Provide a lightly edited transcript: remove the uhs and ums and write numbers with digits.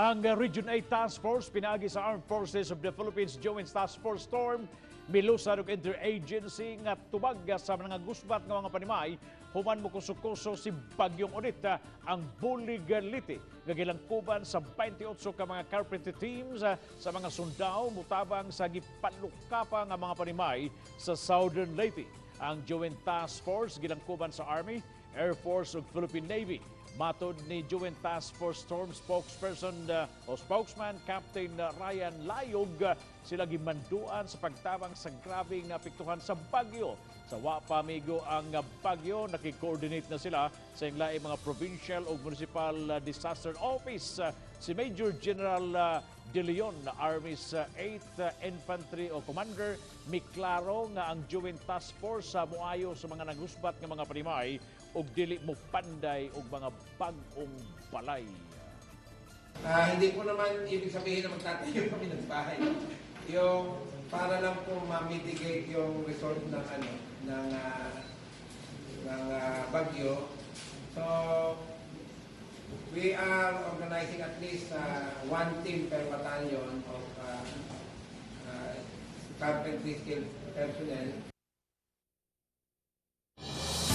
Ang Region 8 Task Force pinaagi sa Armed Forces of the Philippines Joint Task Force Storm milusad og interagency nga tubag sa mga gusbat nga mga panimay human mo kuso-kuso si Bagyong Odette. Ang Bulig, Leyte nga gilangkuban sa 28 ka mga carpentry teams sa mga sundao mutabang sa gipalukapa nga mga panimay sa Southern Leyte. Ang Joint Task Force gilangkuban sa Army, Air Force ug Philippine Navy. Matod ni Joint Task Force Storm spokesperson o spokesman Captain Ryan Layog, sila gimanduan sa pagtabang sa grabeng naapektuhan sa bagyo. Sa wa pa migo ang bagyo, nakikoordinate na sila sa laing mga provincial o municipal disaster office. Si Major General De Leon, Army's 8th Infantry o Commander, miklaro nga ang Joint Task Force sa muayo sa mga nagusbat nga mga panimay ug dili mo panday og mga bag-ong balay. Hindi po naman ibig sabihin na magtatayo kami ng bahay. Yung para lang po ma-mitigate yung result ng ano ng bagyo. So we are organizing at least one team per battalion of carpentry skilled personnel.